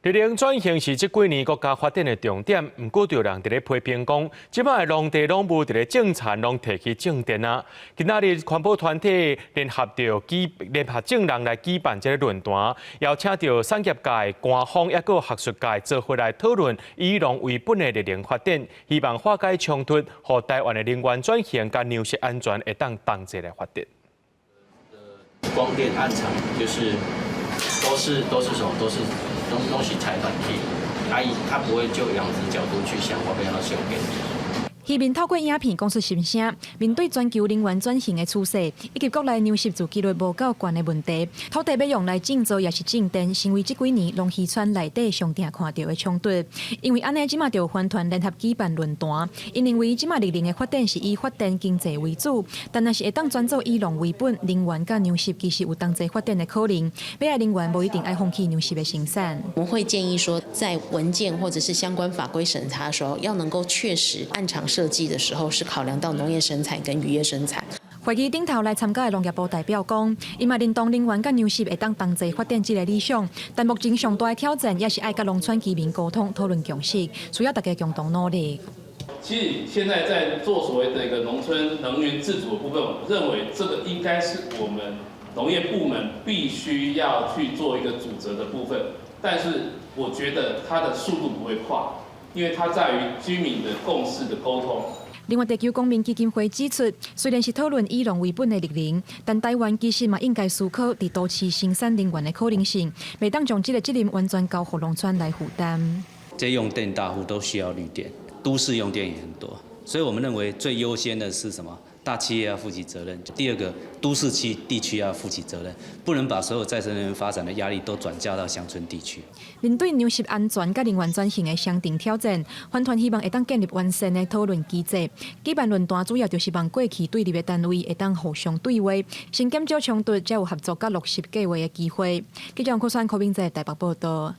綠能轉型是這幾年國家發展的重點，毋過就有人佇咧批評講，這擺的農地攏無佇咧種田，攏提去種電啊。今仔日環保團體聯合著舉聯合眾人來舉辦這个論壇，邀請著產業界、官方抑閣學術界做伙來討論以農為本的綠能發展，希望化解衝突，予台灣的能源轉型佮糧食安全會當同齊來發展。光電案場就是都是什麼？都是攏是財團去，啊伊他不會就養殖角度去想，我欲按怎送電。漁民透過影片講出心聲，面對全球能源轉型的趨勢，以及國內糧食自給率無夠懸的問題，土地欲用來種作抑是種電，成為這幾年農漁村內底上定看著的衝突。因為按呢，這馬就有環團聯合舉辦論壇，𪜶認為這馬綠能的發展是以發電經濟為主，但若是會當轉做以農為本，能源佮糧食其實有同齊發展的可能。欲愛能源無一定愛放棄糧食的生產。我們會建議說，在文件或者是相關法規審查的時候，要能夠確實案場設計的時候是考量到農業生產跟漁業生產。會議頂頭來參加的農業部代表講，伊嘛認同能源佮糧食會當同齊發展這个理想，但目前上大的挑戰也是愛佮農村居民溝通討論共識，需要大家共同努力。其實現在在做所謂的一個農村能源自主的部分，我認為這個應該是我們農業部門必須要去做一個主責的部分，但是我覺得它的速度不會快。因為它在於居民的共識的溝通。另外，地球公民基金會指出，雖然是討論以農為本的綠能，但台灣其實嘛應該思考佇都市生產能源的可能性，袂當將這个責任完全交予農村來負擔。這用電大戶都需要綠電，都市用電也很多，所以我們認為最優先的是什麼？大企業要負起責任。第二個，都市區地區要負起責任，不能把所有再生能源發展的壓力都轉嫁到鄉村地區。面對糧食安全佮能源轉型的雙重挑戰，環團希望會當建立完善的討論機制。舉辦論壇主要就是望過去對立的單位會當互相對話，先減少衝突，才有合作佮落實計劃的機會。記者黃可川、柯明在台北報道。